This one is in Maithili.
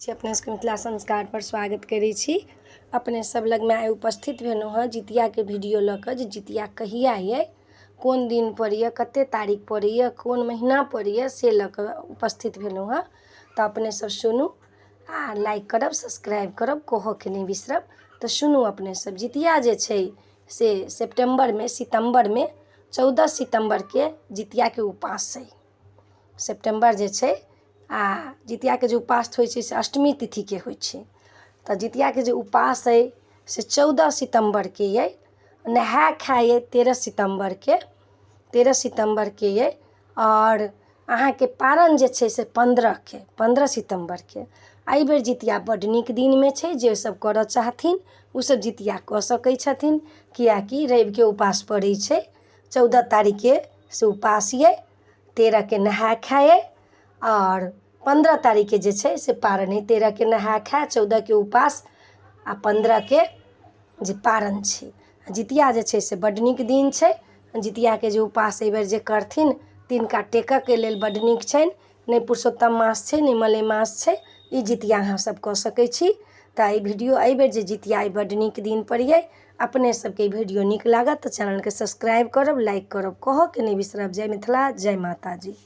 छी अपने सबके मिथिला संस्कारपर स्वागत करै छी। अपने सब लगमे आइ उपस्थित भेलहुँ हँ जितियाके वीडियो लऽ कऽ, जे जितिया कहिया अइ, कोन दिन पड़ैए, कते तारीख पड़ैए, कोन महीना पड़ैए, से लऽ कऽ उपस्थित भेलहुँ हँ। तऽ अपने सब सुनू आ लाइक करब, सब्सक्राइब करब, कहऽके नहि बिसरब। तऽ सुनू अपने सब, जितिया जे छै से सेप्टेम्बरमे, सितम्बरमे 14 सितम्बरके जितियाके उपास अइ। सेप्टेम्बर जे छै आ जितियाके जे उपास होइ छै से अष्टमी तिथिके होइ छै। तऽ जितियाके जे उपास अइ से 14 सितम्बरके अइ। नहाय खाय अइ 13 सितम्बरके, 13 सितम्बरके अइ। आओर अहाँके पारन जे छै से 15के, 15 सितम्बरके। एहिबेर जितिया बड्ड नीक दिनमे छै। जे सब करऽ चाहथिन ओसब जितिया कऽ सकै छथिन, किएकि रविके उपास पड़ै छै। 14 तारीखके से उपास अइ, 13के नहाय खाय अइ आओर 15 तारीखके जे छै से पारन अइ। 13के नहाय खाय, 14के उपास आ 15के जे पारन छै। जितिया जे छै से बड्ड नीक दिन छै। जितियाके जे उपास एहिबेर जे करथिन तिनका टेकऽके लेल बड्ड नीक छनि। नहि पुरुषोत्तम मास छै, नहि मलेमास छै, ई जितिया अहाँ सब कऽ सकै छी। तऽ ई वीडियो एहिबेर जे जितिया अइ बड्ड नीक दिनपर अइ। अपने सबके ई वीडियो नीक लागत तऽ चैनलके सब्सक्राइब करब, लाइक करब, कहऽके नहि बिसरब। जय मिथिला, जय माताजी।